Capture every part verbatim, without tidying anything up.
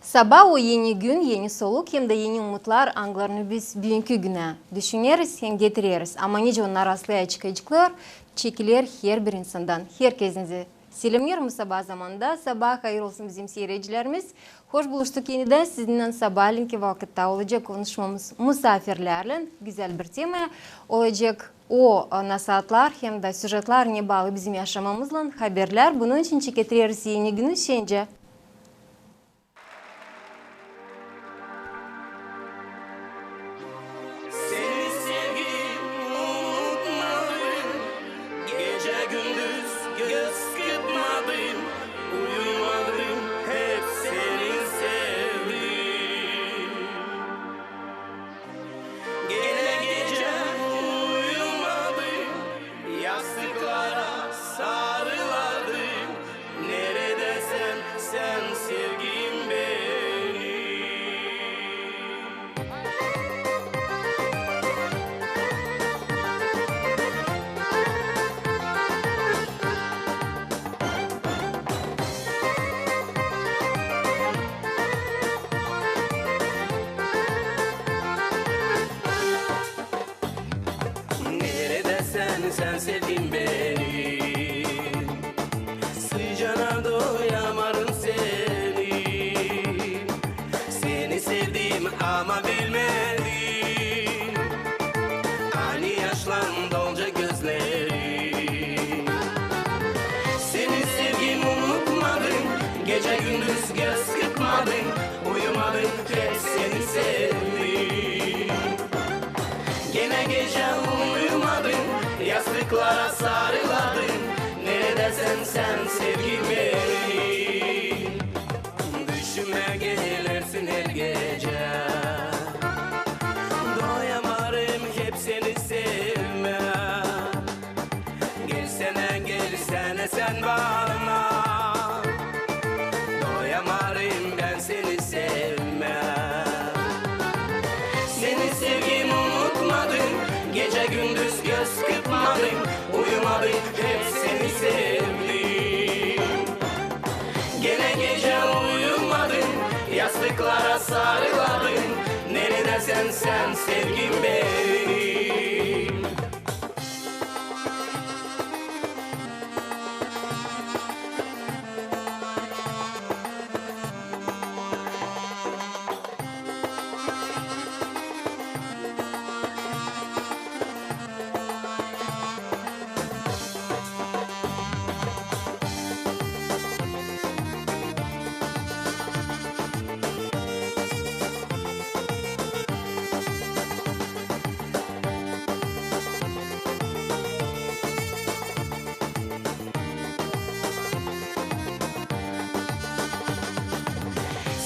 Sabaa o eni gün, eni soluk hem dä eni umutlar, angılarını biz büünkü günä düşüneriz hem getireriz. Ama nicä onnar aslında çıkaceklar, çekiler herbir insandan. Herkezinizi selemneerim bu sabaa zamanında. Sabaa hayır olsun, bizim siiredicilerimiz. Hoş buluştuk enidän sizinnän. Sabaaleenki vakıtta olacek konuşmamız musaafirlärlän. Gözäl bir tema olacek. O, e, nasaatlar hem dä süjetlar, ne baalı bizim yaşamamızlan, haberlär. Bunun için çeketireriz eni günü şencä. Seni sevgim unutmadım, gecä-gündüz göz kırpmadım, uyumadım, hep seni sevdim. Genä gecä uyumadım, yastıklara sarıladım. Neredäsän sän, sevgim benim? Neredäsän sän, sevgim benim? Sıcaana doyamarım seni. Seni sevdim ama bilmedim, ani yaşlan dolacek gözlerim. Seni, sevgim, unutmadım, gecä-gündüz göz kırpmadım, uyumadım, hep seni sevdim. Genä gecä uyumadım, yastıklara sarıladım. Neredäsän sän, sevgim benim? Düşümä gelersin her gecä. Doyamarım hep seni sevmää. Gelsänä, gelsänä sän bana. Doyamarım bän seni sevmää. Seni, sevgim, unutmadım, gecä-gündüz göz kırpmadım, uyumadım, hep seni sevdim. Genä gecä uyumadım, yastıklara sarıladım. Neredäsän sän, sevgim benim?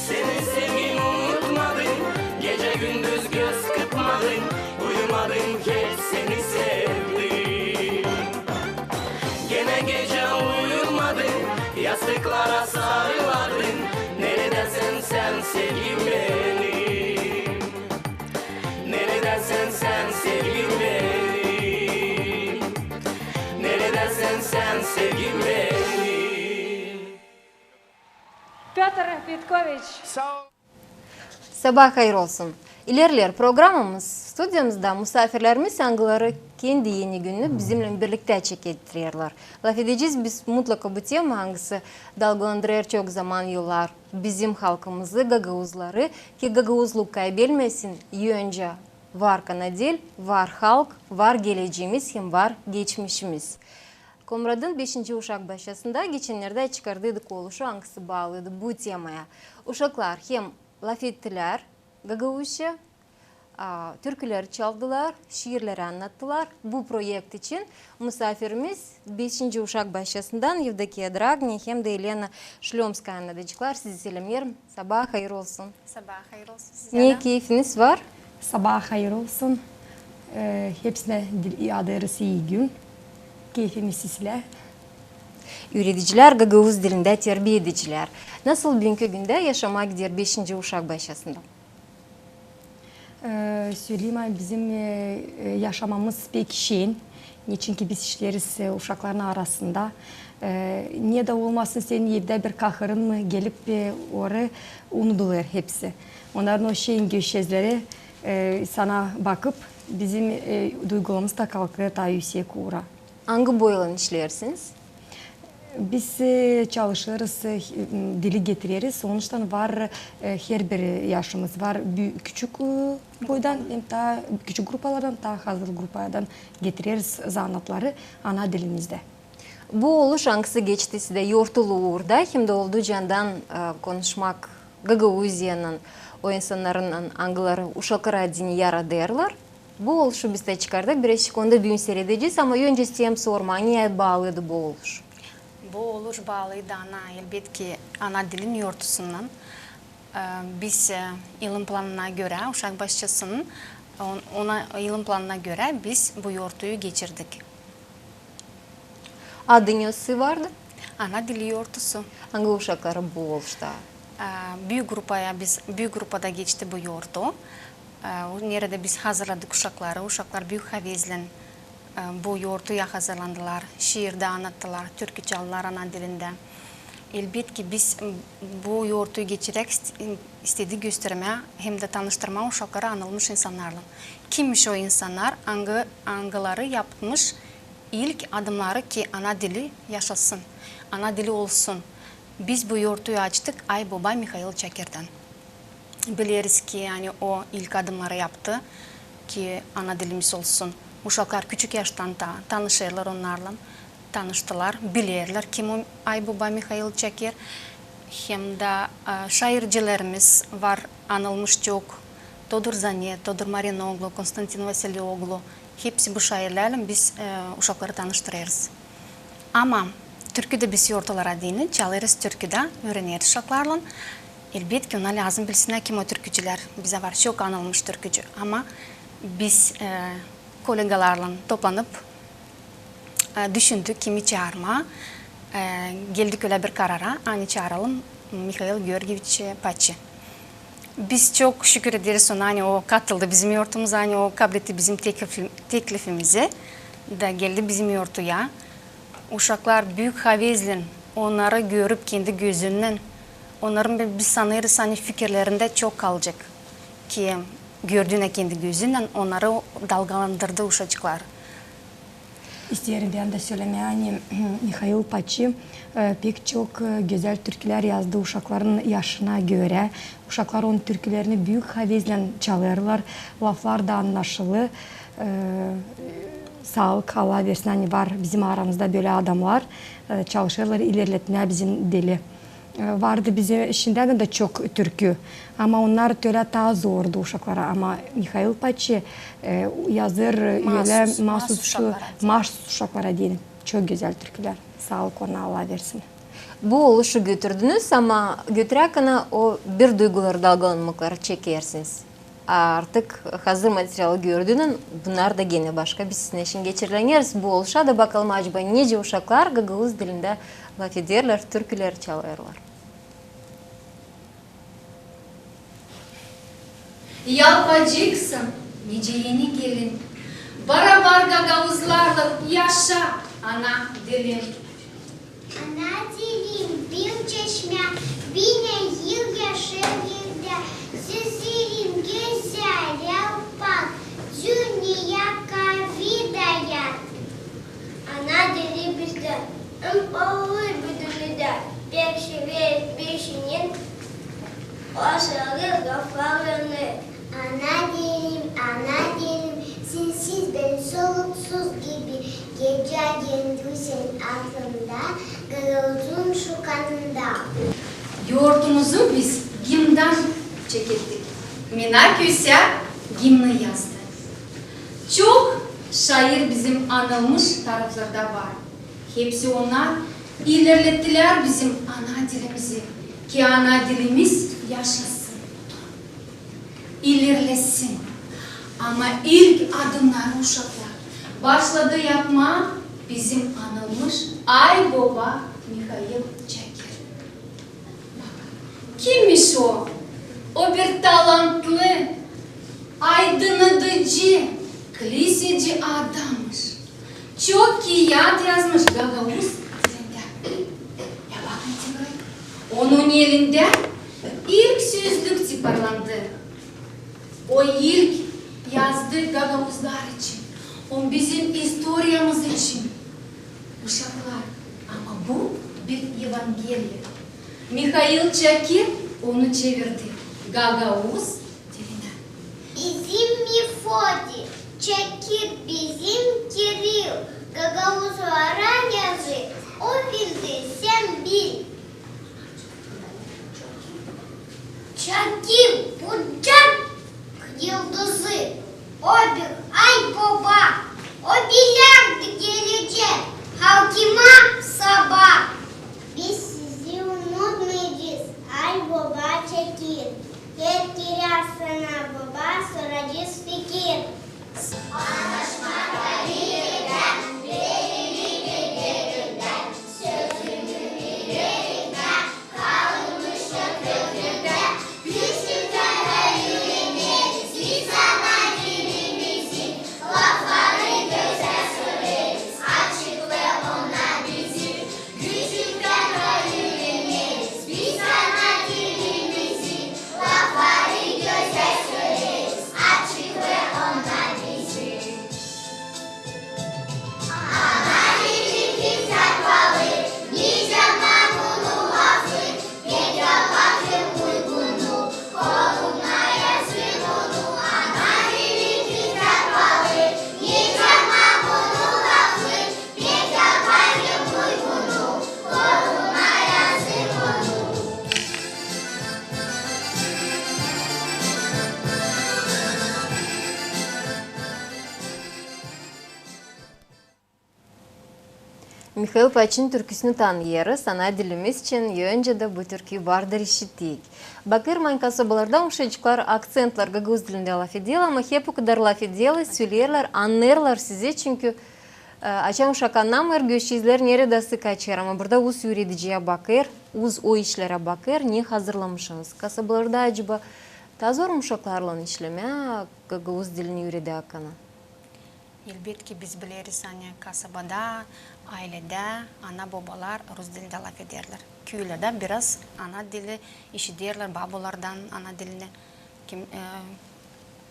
Seni, sevgim, unutmadım, gecä-gündüz göz kırpmadım, uyumadım, hep seni sevdim. Genä gecä uyumadım, yastıklara sarıladım. Neredäsän sän, sevgim benim? Neredäsän sän, sevgim benim? Neredäsän sän, sevgim benim? Pötr Petkoviç. Sabaa hayır olsun. İlerleer programamız, studiyamızda musaafirlerimiz, angıları kendi eni gününü bizimnän birliktä çeketirerlär. Lafedecez biz mutlaka bu tema, angısı dalgalandırêr çok zaman, yıllar bizim halkımızı, gagauzları, ki gagauzluk kaybelmesin, öncä var kanadel, var halk, var gelecemiz hem var geçmişimiz. Komradın beşinci uşak başçasında geçennerdä çıkardıydık oluşu, angısı baalıydı bu temaya. Uşaklar hem lafettilär gagauzça, a, türküleri çaldılar, şiirleri annattılar. Bu proekt için musaafirimiz beşinci uşak başçasından Yevdokiya Dragni hem dä Elena Şlömskaya annadaceklar. Sizi selemneerim. Sabaa hayır olsun. Sabaa hayır olsun sizä dä. Ne keyfiniz var? Sabaa hayır olsun. E, hepsinä dil-, adêêrız ii gün. Keyfimiz islää. Üüredicilär, gagauz dilindä terbiedicilär. Nasıl büünkü gündä yaşamaa gider beşinci uşak başçasında? E, söleyim, bizim, e, e, yaşamamız pek şen. Neçinki biz işleriz, e, uşakların arasında. E, ne dä olmasın, senin evdä bir kahırın mı gelip, e, orayı unudulêr hepsi. Onnarın o şeengöz sözleri, e, sana bakıp, bizim, e, duygularımız da kalkêr taa üüsek uura. Angı boylan işleersiniz? Biz, e, çalışêrız, e, dili getireriz. Onuştan var, e, herbir yaşımız var. Bü-, küçük, e, boydan, hem taa küçük grupalardan, taa hazır grupalardan getireriz zanaatları ana dilimizdä. Bu oluş, angısı geçti sizdä yortulu uurda, hem dä oldu candan, e, konuşmak Gagauziyanın o insannarınnan, angıları uşaklar adını yaradêrlar. Bu oluşu biz tä çıkardık, birazçık onu büün siiredecez, ama öncä isteerim sormaa, neyä baalıydı bu oluş? Bu oluş baalıydı ana, elbetki, ana dilin yortusundan. E, biz, e, yılın planına görä, uşak başçasının, on-, ona yılın planına görä biz bu yortuyu geçirdik. Adı nesoy vardı? Ana dili yortusu. Angı uşakları bu oluşta? E, büük grupaya biz, büük grupada geçti bu yortu. E, o, neredä biz hazırladık uşakları, uşaklar büük havezlän, e, bu yortuya hazırlandılar, şiir dä annattılar, türkü çaldılar ana dilindä. Elbetki, biz, m, bu yortuyu geçiräk ist-, istedik göstermää hem dä tanıştırmaa uşakları anılmış insannarlan. Kimmiş o insannar, angı-, angıları yapmış ilk adımnarı, ki ana dili yaşasın, ana dili olsun. Biz bu yortuyu açtık Ay-boba Mihail Çakirdän. Bileriz ki, ani o ilk adımnarı yaptı, ki ana dilimiz olsun. Uşaklar küçük yaştan taa tanışêrlar onnarlan, tanıştılar, bilerlär, kim o Ay-boba Mihail Çakir. Hem dä, e, şaircilerimiz var, anılmış çok. Todur Zane, Todur Marinoglu, Konstantin Vasilioglu. Hepsi bu şairlärlän biz, e, uşakları tanıştırêrız. Ama türkü dä biz yortular adını çalêrız, türkü dä üüreneriz uşaklarlan. Elbetki, ona lääzım bilsinnär, kim o türkücülär. Bizdä var çok anılmış türkücü. Ama biz, e, kolegalarlan toplanıp, e, düşündük, kimi çaarmaa. E, geldik ölä bir karara, ani çaaralım Mihail Georgieviç Paçi. Biz çok şükür ederiz ona, ani o katıldı bizim yortumuza, ani o kabletti bizim teklif-, teklifimizi da geldi bizim yortuya. Uşaklar büük havezlän onnarı görüp kendi gözünnän, onnarın bi-, biz sanêrız, ani fikirlerindä çok kalacek, ki gördüünä kendi gözünnän, onnarı dalgalandırdı uşacıkları. İsteerim bän dä sölemää, ani Mihail Paçi, e, pek çok, e, gözäl türkülär yazdı uşakların yaşına görä. Uşaklar onun türkülerini büük havezlän çalêrlar, laflar da annaşılı. E, saalık, Allah versin, ani var bizim aramızda bölä adamnar, e, çalışêrlar ilerletmää bizim dili. E, vardı bizim şindän dä çok türkü, ama onnar tölä taa zordu uşaklara. Ama Mihail Paçi, e, yazêr ölä mahsus, mahsus uşaklara deyni. Çok gözäl türkülär. Saalık ona, Allah versin. Bu oluşu götürdünüz, ama götürärkän o bir duyguları, dalgalanmakları çekersiniz. Artık hazır materialı gördüünän, bunnar da genä başka, biz sizinnän şindi geçirileniz. Bu oluşa da bakalım, acaba nicä uşaklar gagauz dilindä lafederlär, türküleri çalêrlar. Yalpacıksın, nicä eni gelin, barabar gagauzlarlan yaşa ana dilin. Ana dilim, bir çeşmä, binnä yıl yaşêêr evdä, seserim gözäl, yalpaz, dünneyä kavi dayar. Ana dili bizdä en baallı bir dildä, pek severiz biz onu, o sarı laflarını. Ana dilim, ana dilim, sensiz bän soluksuz gibi, gecä gündüz sän aklımda, gagauzun şu kanımda. Yortumuzu biz gimndan çekettik. Mena Küsä gimnı yazdı. Çok şair bizim anılmış taraflarda var. Hepsi onnar ilerlettilär bizim ana dilimizi, ki ana dilimiz yaşasın, ilerlesin. Ama ilk adımnarı uşaklar başladı yapmaa bizim anılmış Ay-boba Mihail Çakir. Kimmiş o? O bir talantlı, aydınnadıcı, klisecä adammış. Çok kiyat yazmış gagauz dilindä. Onun elindä ilk sözlük tiparlandı. O ilk yazdı gagauzlar için, o bizim istoriyamız için. Uşaklar, ama bu bir evangeliya. Mihail Çakir onu çevirdi gagauz dilinä. Bizim Mefodi Çakir, bizim Kiril, gagauzlara yazı, o bildi, sän bil. Çakir, bucak yıldızı, o bir ay boba, o bilerdi gelecek halkıma saba. Biz sizi unutmayacez, ay boba Çakir. Her kerä sana boba soracez fikir. Mihail Paçin türküsünü tanıyêrız, ana dilimiz için, öncä dä bu türküyü bardır işittik. Bakêrım, ani kasabalarda uşacıklar akţentlän gagauz dilindä lafederlär, ama hep okudar lafederlär, söleerlär, annêêrlar sizi, çünkü, e, açan uşak annamêêr, göz çizgileri neredä sık açêr, ama burada uz üürediciyä bakêr, uz o işlerä bakêr, ne hazırlamışsınız. Kasabalarda acaba taa zor mu uşaklarlan işlemää, gagauz dilini üüredäkän? Elbetki, biz bileriz, ani kasabada, ayledä ana-bobalar rus dilindä lafederlär. Küülerdä biraz ana dili işiderlär babulardan, ana dilini. Kim, e,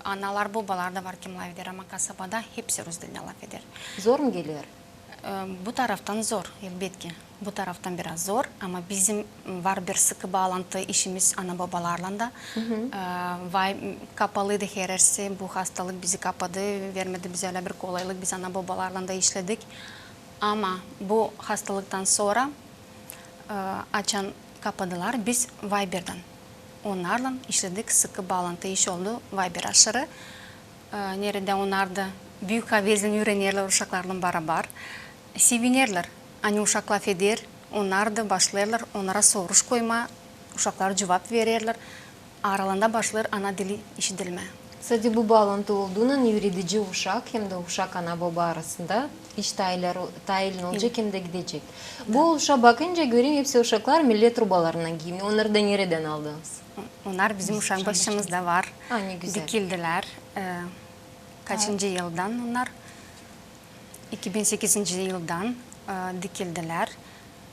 analar, bobalar da var, kim lafeder, ama kasabada hepsi rus dilindä lafeder. Zor mu geler? E, bu taraftan zor, elbetki. Bu taraftan biraz zor, ama bizim var bir sıkı baalantı, işimiz ana-bobalarlan da. E, vay, kapalıydı herersi, bu hastalık bizi kapadı, vermedi bizä ölä bir kolaylık, biz ana-bobalarlan da işledik. Ama bu hastalıktan sora, e, açan kapadılar, biz Viberdan onnarlan işledik, sıkı baalantı iş oldu Viber aşırı. E, neredä onnar da büük havezlän üürenerlär uşaklarlan barabar. Sevinerlär, ani uşak lafeder, onnar da başlêêrlar onnara soruş koymaa, uşaklar cuvap vererlär. Aralarında başlêêr ana dili işidilmää. Sade bu baalantı olduunnan üüredici uşak hem dä uşak ana-boba arasında iş taa ileri, taa ileri olacek hem dä gidecek. Bu oluşa bakınca, görerim, hepsi uşaklar millet rubalarını giyniyor. Onnarı da neredän aldınız? Onnar bizim uşak başımızda var. A, ne gözäl. Dikildilär. E, kaçıncı yıldan onnar? İki bin sekizinci yıldan, e, dikildilär.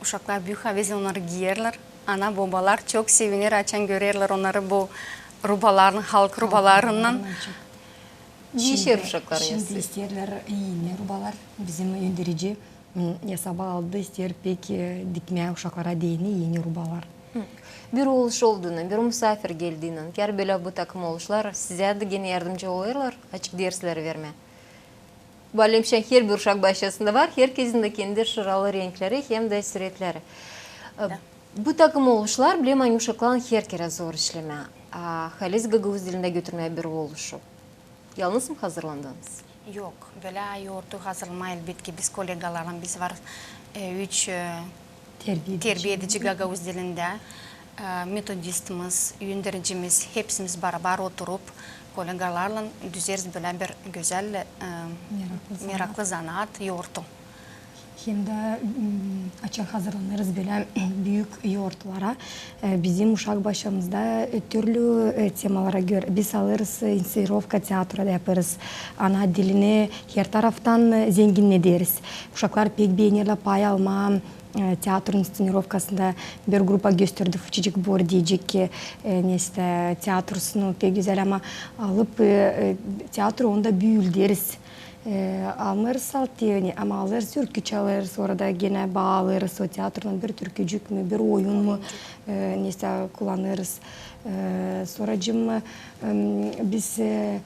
Uşaklar büük havezlän onnarı giyerlär. Ana-bobalar çok seviner, açan görerlär onnarı bu rubalarlan, halk rubalarınnan. Diişer uşaklar. Şindi isteerlär eni rubalar. Bizim önderici, m, esaba aldı, isteer pek, e, dikmää uşaklara deyni eni rubalar. Bir oluş olduunnan, bir musaafir geldiinän, kär bölä bu takım oluşlar sizä dä genä yardımcı olêrlar açık dersleri vermää? Bölä hem şindi herbir uşak başçasında var, herkezin dä kendi şıralı renkleri hem dä süretleri. E, bu takım oluşlar, bilerim, ani uşaklarlan her kerä zor işlemää. A, halis gagauz dilindä götürmää bir oluşu. Yalnız mı hazırlandınız? Yok, bölä yortu hazırlamaa, elbetki, biz kollegalarlan, biz var, e, üç, e, terbiedici gagauz dilindä, e, metodistimiz, öndericimiz, hepsimiz barabar oturup, kollegalarlan düzeriz bölä bir gözäl, e, meraklı zanaat, yortu. Hem dä, m, açan hazırlanêrız bölä büük yortulara, e, bizim uşak başçamızda, e, türlü, e, temalara görä biz alêrız, e, inscenirovka teatroda yapêrız. Ana dilini her taraftan, e, zenginnederiz. Uşaklar pek beenerlär pay almaa, e, teatrun inscenirovkasında bir grupa gösterdi, fuçicik bor deyecek ki, e, neysä, teatrusunu pek gözäl, ama alıp, e, e, teatru onda büüleriz. E, almêêrız salt deyni, ama alêrız türkü, çalêrız, orada genä baalêêrız o teatrunun bir türkücük mü, bir oyun mu, e, neysä kullanêrız. E, sonracıma, em, biz, e,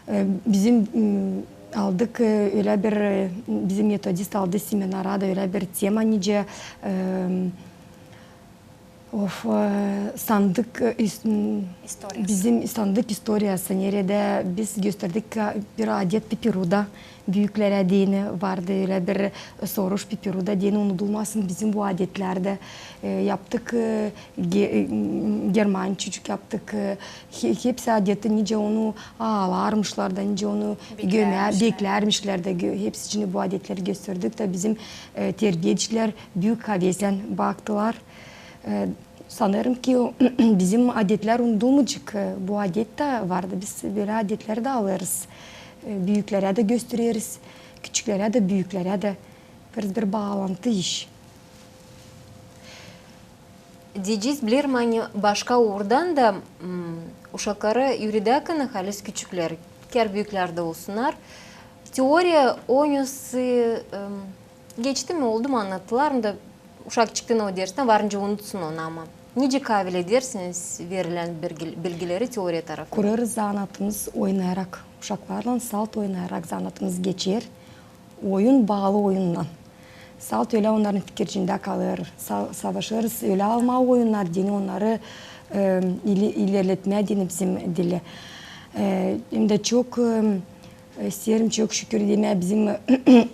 e, bizim, m, aldık, e, ölä bir, e, bizim metodist aldı seminara da ölä bir tema, nicä, em, of, e, sandık, e, is-, m, bizim sandık istoriyası, neredä biz gösterdik, e, bir adet Pipiruda. Büüklerä deyni vardı ölä bir soruş: Pipiruda deyni unudulmasın bizim bu adetlerdä. E, yaptık, e, ge-, e, m, germançıcık yaptık. E, he-, hepsi adeti, nicä onu aalarmışlar da, nicä onu gömä-, beklärmişlär dä, gö-, hepsicini bu adetleri gösterdik da bizim, e, terbiyecilär büük havezlän baktılar. E, sanêrım ki, bizim adetlär unudulmayacek. E, bu adet dä vardı. Biz bölä adetlär dä alêrız. E, büüklerä dä göstereriz. Küçüklerä dä, büüklerä dä. Biraz bir baalantı iş. Deyecez, bilerim, ani başka uurdan da, m, uşakları üüredäkän, halis küçüklär, kär büüklär dä olsunnar, teoriya oyunusu, em, geçti mi, oldu mu, annattılar mı da uşak çıktı o derstän, var nicä unutsun onu, ama nicä kaabil edersiniz verilän bilgi-, bilgileri teoriya tarafından? Kurêrız zanaatımız oynayarak, uşaklarlan salt oynayarak zanaatımız geçer. Oyun baalı oyunnan. Salt ölä onnarın fikircindä kalêr. Sa-, savaşêrız ölä almaa oyunnar deyni, onnarı, e, ili-, ilerletmää deyni bizim dili. E, hem dä çok, e, isteerim çok şükür demää, bizim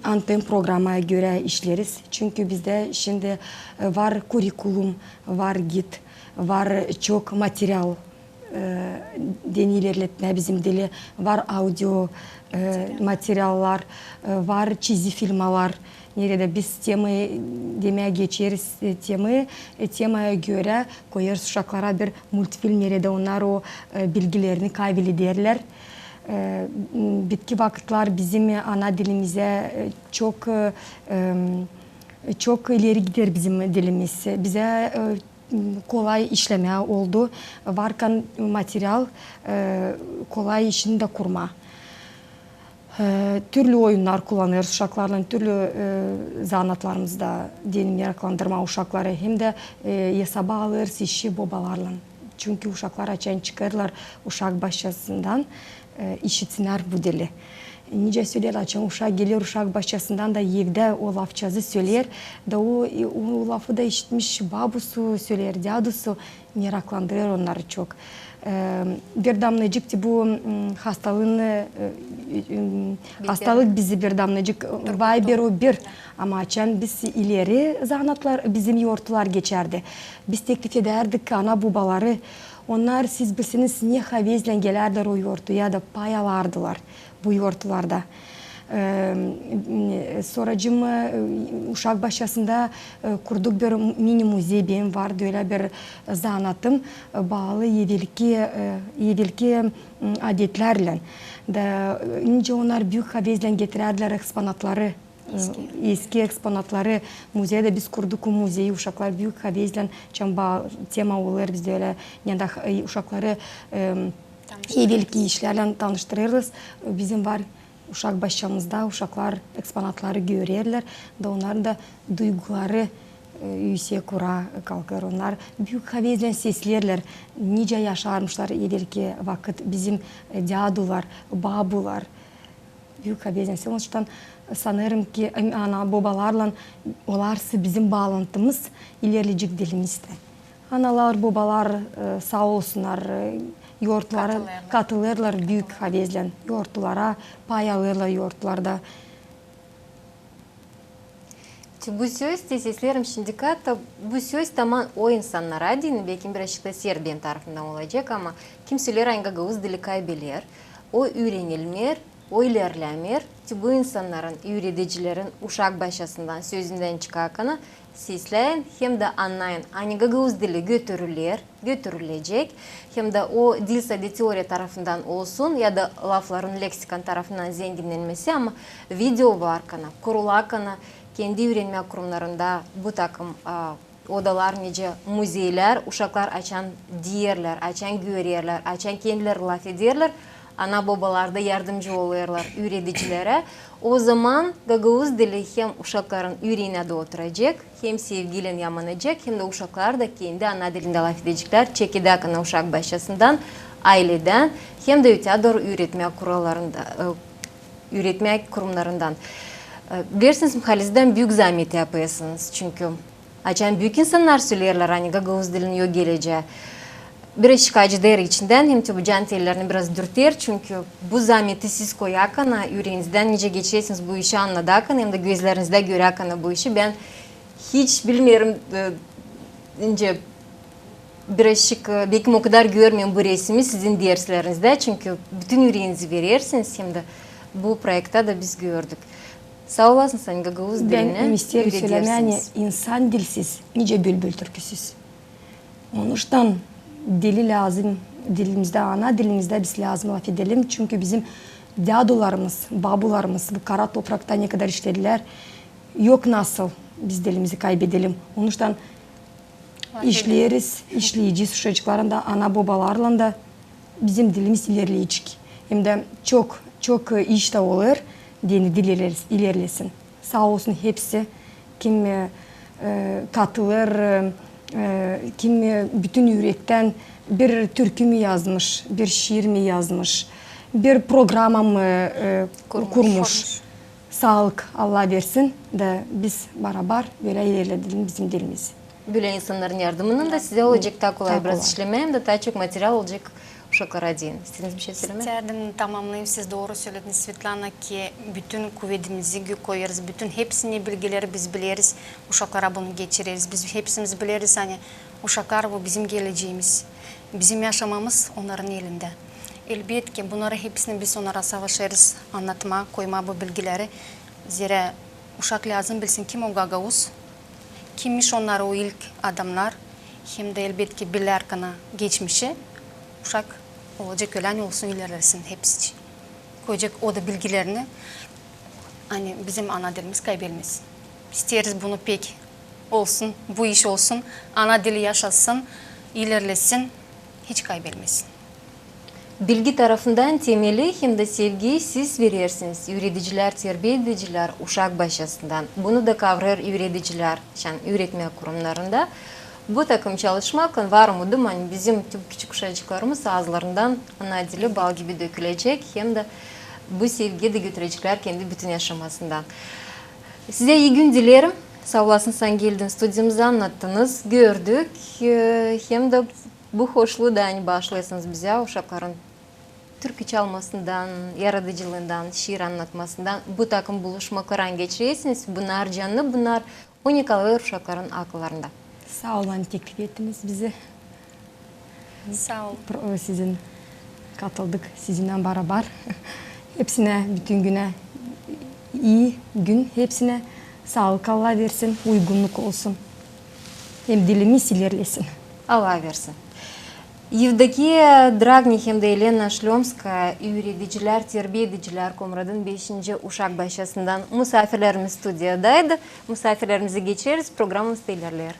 anten programaya görä işleriz. Çünkü bizdä şindi, e, var kurikulum, var gid, var çok material, e, deyni ilerletmää bizim dili, var audio, e, materiallar, e, var çizi filmalar. Neredä biz temayı demää geçeriz, e, temayı, e, temaya görä koyêrız uşaklara bir multfilm, neredä onnar o, e, bilgilerini kaabil ederlär. E, m, bitki vakıtlar bizim ana dilimizä, e, çok, e, em, çok ileri gider bizim dilimiz. Bizä, e, kolay işlemää oldu. Varkan material, e, kolay işini dä kurmaa. E, türlü oyunnar kullanêrız uşaklarlan, türlü, e, zanaatlarımızda deyni meraklandırmaa uşakları. Hem dä, e, esaba alêrız işi bobalarlan. Çünkü uşaklar açan çıkêrlar uşak başçasından, e, işitsinnär bu dili. Nicä söleerlär, açan uşak geler uşak başçasından da evdä o lafçazı söleer, da o, e, o lafı da işitmiş babusu söleer, dädusu, meraklandırêr onnarı çok. E, bir damnacık te bu, m, hastalıın, e, e, m, hastalık bizi bir damnacık, e, vay bir o bir. Ama açan biz ileri zanaatlar, bizim yortular geçärdi. Biz teklif edärdik ana-bobaları, onnar, siz bilseniz, ne havezlän gelärdilär o yortuya da pay alardılar bu yortularda. E, m, sonracıma, e, uşak başçasında, e, kurduk bir mini-muzey, benim vardı ölä bir zanaatım, e, baalı evelki, e, evelki, m, adetlärlän. Da, e, nicä onnar büük havezlän getirärdilär eksponatları, e, eski eksponatları muzeydä. Biz kurduk o muzeyi, uşaklar büük havezlän, çamba tema olêr bizdä ölä, neredä, e, uşakları, e, evelki işlärlän tanıştırêrız. Bizim var uşak başçamızda, uşaklar eksponatları görerlär, da onnarın da duyguları, e, üüsek ura kalkêr. Onnar büük havezlän sesleerlär, nicä yaşarmışlar evelki vakıt bizim, e, dädular, babular. Büük havezlän. Onuştan sanêrım ki, em, ana-bobalarlan olarsa bizim baalantımız ilerleyecek dilimizdä. Analar, bobalar, e, saa olsunnar, e, yortulara katılêrlar büük havezlän, yortulara pay alêrlar yortularda. Te bu söz, te sesleerim şindikär, bu söz taman o insannara deyni, belki birazcık da sert benim tarafımdan olacek, ama kim söleer, ani gagauz dili kaybeler, o üürenilmeer, o ilerlämeer, te bu insannarın, üüredicilerin uşak başçasından, sözündän çıkarkana, sesläyin hem dä annayın, ani gagauz dili götürüler, götürülecek, hem dä o diil sade teoriya tarafından olsun ya da lafların, leksikan tarafından zenginnenmesi, ama video varkana, kurulakana, Kendi üürenmä kurumnarında bu takım, a, odalar, nicä muzeylär, uşaklar açan deyerlär, açan görerlär, açan kendileri lafederlär, ana-bobalar da yardımcı olêrlar üüredicilerä. O zaman gagauz dili hem uşakların üürenindä oturacek, hem sevgiylän yamanacek, hem dä uşaklar da kendi ana dilindä lafedeceklär, çekedäkana uşak başçasından, ayledän, hem dä öteyä dooru üüretmä kurallarında, e, üüretmä kurumnarından. E, bilersiniz, Mihail, sizdän büük zamet yapêrsınız, çünkü açan büük insannar söleerlär, ani gagauz dilin yok gelecää, biraz çıkacı der içindän, hem dä bu can tellerini biraz dürter, çünkü bu zameti siz koyakana, üüreenizdän nicä geçersiniz bu işi annadakana, hem dä gözlerinizdä göräkana bu işi, bän hiç bilmeerim, e, nicä birazçık, e, belki o kadar görmeerim bu resimi sizin derslerizdä, çünkü bütün üüreenizi verersiniz, hem dä bu proektä dä biz gördük. Saa olasınız, ani gagauz dilini üüredersiniz. Bän isteerim sölemää, ani insan dilsiz nicä bülbül türküsüz. Onuştan dili lääzım, dilimizdä, ana dilimizdä biz lääzım lafedelim, çünkü bizim dädularımız, babularımız bu kara toprakta ne kadar işledilär, yok nasıl biz dilimizi kaybedelim. Onuştan işleeriz, işleyecez uşacıklarlan da, ana-bobalarlan da bizim dilimiz ilerleyecek. Hem dä çok, çok, e, iş tä olêr, deyni dil iler-, ilerlesin. Saa olsun hepsi, kim, e, e, katılêr, e, e, kim, e, bütün ürektän bir türkü mü yazmış, bir şiir mi yazmış, bir programa mı, e, kurmuş. Saalık Allah versin da biz barabar bölä ilerledelim bizim dilimizi. Bölä insannarın yardımınnan da sizä olacek taa kolay biraz işlemää, hem dä taa çok material olacek uşaklara deyni. İsteeriniz bir şey sölemää? İsteerdim tamamnayım, siz dooru sölediniz, Svetlana, ki bütün kuvedimizi gö-, koyêrız, bütün hepsini bilgileri biz bileriz, uşaklara bunu geçireriz. Biz hepsimiz bileriz, ani uşaklar bu bizim geleceyimiz, bizim yaşamamız onnarın elindä. Elbetki, bunnarı hepsini biz onnara savaşêrız annatmaa, koymaa bu bilgileri. Zerä uşak lääzım bilsin, kim o gagauz, kimmiş onnar o ilk adamnar, hem dä elbetki bilärkana geçmişi, uşak olacek ölä, ani olsun, ilerlesin hepsi için. Koyacek o da bilgilerini, ani bizim ana dilimiz kaybelmesin. İsteeriz bunu pek olsun, bu iş olsun, ana dili yaşasın, ilerlesin, hiç kaybelmesin. Bilgi tarafından temeli hem dä sevgiyi siz verersiniz, üüredicilär, terbiedicilär uşak başçasından. Bunu da kavrêêr üüredicilär, şan üüretmä kurumnarında. Bu takım çalışmaklan var umudum, ani bizim tüm küçük uşacıklarımız aazlarından ana dili bal gibi dökülecek, hem dä bu sevgiyi dä götüreceklär kendi bütün yaşamasından. Sizä ii gün dileerim. Saa olasınız, ani geldiniz studiyamıza, annattınız, gördük, e, hem dä bu hoşluu da, ani baaşlêêrsınız bizä uşakların türkü çalmasından, yaradıcılıından, şiir annatmasından. Bu takım buluşmaklarını geçirersiniz, bunnar canlı, bunnar unikal uşakların akıllarında. Saa olun, ani teklif ettiniz bizi. Saa olun. Pro-, sizin katıldık, sizinnän barabar. Hepsinä, bütün günä ii gün, hepsinä saalık Allah versin, uygunnuk olsun. Hem dilimiz ilerlesin. Allah versin. Yevdokiya Dragni hem dä Elena Şlömskaya, üüredicilär, terbiedicilär Komratın beşinci uşak başçasından musaafirlerimiz studiyadaydı. Musaafirlerimizi geçireriz, programamız da ilerleer.